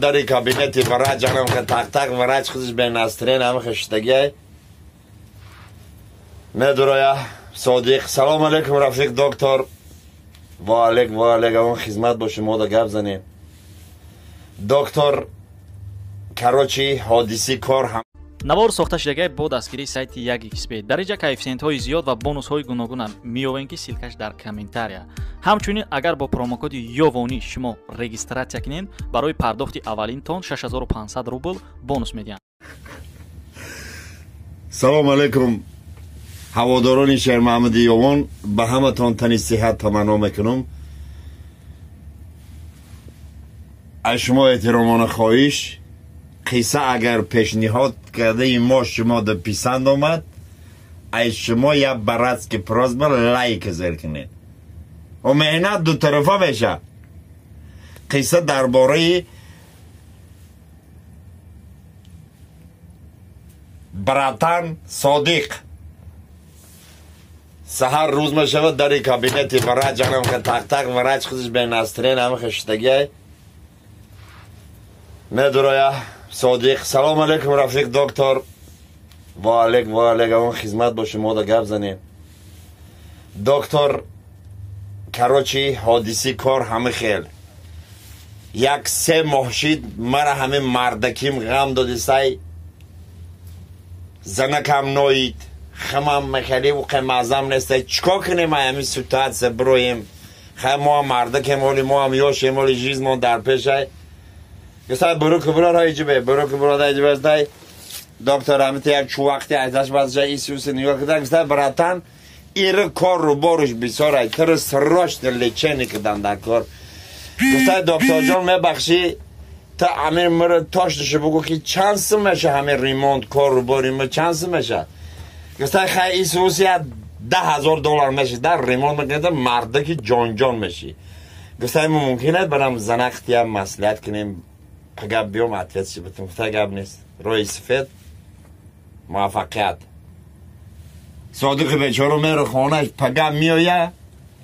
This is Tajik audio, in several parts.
дари кабинети врач, анам тақ-тақ врач худаш бенастрен ҳама хештагиай. Медуроя Содиқ. Салом алейкум, рафиқ доктор. Ва алейк, ва алейк, он хизмат бо шумо да гап занем. Доктор, короче, ҳодиси кор ҳам Навор сохта шудагай бо дастгирии сайти 1xb. Дар инҷа коэффисиентҳои зиёд ва бонусҳои гуногунам меёвем, ки ссылка ш дар комментария. Ҳамчунин агар бо промокоди Ёвонӣ шумо регистрация кунед, барои пардохти аввалинтон 6500 рубл бонус медиҳанд. Салом алейкум, ҳаводорони Шермаҳмади Ёвон, ба ҳаматон тани сиҳат таманно мекунам. Аз шумо эҳтиромона хоҳиш, қисса агар пешниҳод кардаи мо шумо да писанд омад, аз шумо як братский просьба, лайк зер кунед. О меҳнат дутарафа меша. Қисса дар бораи братан Содиқ. Саҳар рӯз мешавад, дари кабинети врач, анам тақ-тақ врач худаш бенастрен ҳама хештагиай. Медуроя Содиқ. Салом алейкум, рафиқ доктор. Ва алейк, ва алейк, он хизмат бо шумо да гап занем. Доктор, короче, ҳодиси кор ҳама хел. Як се моҳ шид, мара ҳаме мардаким ғам додисай. Занакам ноид, хамам мехали уқе мазам нестай. Чикор кунем ай ҳами ситуация бироем? Хай мо ҳам мардакем, оли мо ҳам ёшем, оли жизмон дар пешай. Гуфтай бурук буро ҳайҷибе, бурук буро ҳайҷибе стай. Доктор ҳамите як чувақти айдаш базжа исуси нигоҳ кида, гуфтай братан, ири кору боруш бисёр ай, тири срочно лечение кидан дар кор. Гуфтай докторҷон, мебахшӣ, та амир мира тошташа бугу ки чанд сум меша ҳамин ремонт кору бори ма чанд сум меша? Гуфтай хай исуси як $10,000 меша, дар ремонт мекунед, мардаки ҷонҷон мешӣ. Гуфтай мумкин аст барам занахтиям маслиҳат кунем, гап биём ответ ши битум. Гуфта гап нест, роҳи сифет муваффақият. Содиқи бечора меро хонааш, пага меоя,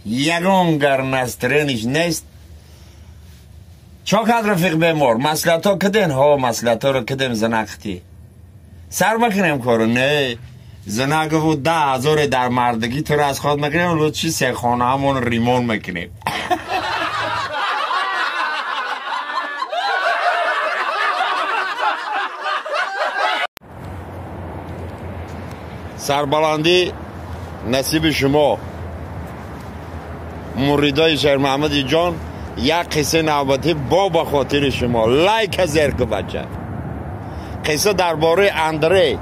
ягон гар настроение ш нест. Чо кард рафиқ бемор? Маслиҳатҳо киден? Ҳо, маслиҳатҳоро кидем занахтӣ. Сар мекунем кору? Не. Зана гуфт 10,000 дар мардагӣ туро аз худ мекунем, лучи се хонаамон ремонт мекунем. Сарбаландӣ насиби шумо, муридои Шермаҳмади ҷон, як қиссаи навбатӣ бо ба хотири шумо. Лайка зер ку бача. Қисса дар бораи Андрей.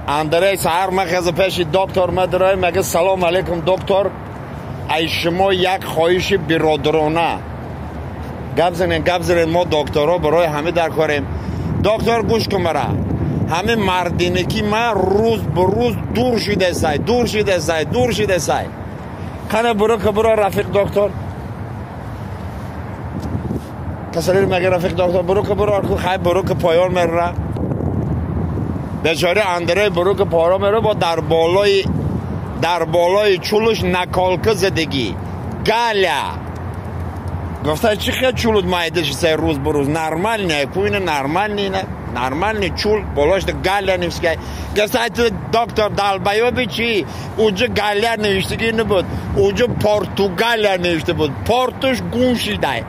Андрей саҳар мехеза пеши доктор медароя, мега салом алейкум доктор, ай шумо як хоҳиши биродарона. Гап занем, гап занем, мо докторҳо барои ҳаме дар корем. Доктор, гӯш кун мара. Ҳаме мардинаки ма рӯз ба рӯз дур шидасай, дур шидасай, дур шидасай. Қане буро ка буро рафиқ доктор. Касалир мега рафиқ доктор, буро ка буро, хай буро ка поён мерра. Бечора Андрей буро ка поён мерра, бо дар болои чулуш наколка задагӣ. Галя. Гуфта чӣ хел чулут майда шисай рӯз ба рӯз? Нормальный, куина нормальный, нормальный чул, болош галя навиштагай. Гуфта ту доктор долбоёби чӣ? Уҷа галя навиштагӣ набуд, уҷа Португалия навишта буд. Портуш гум шидай.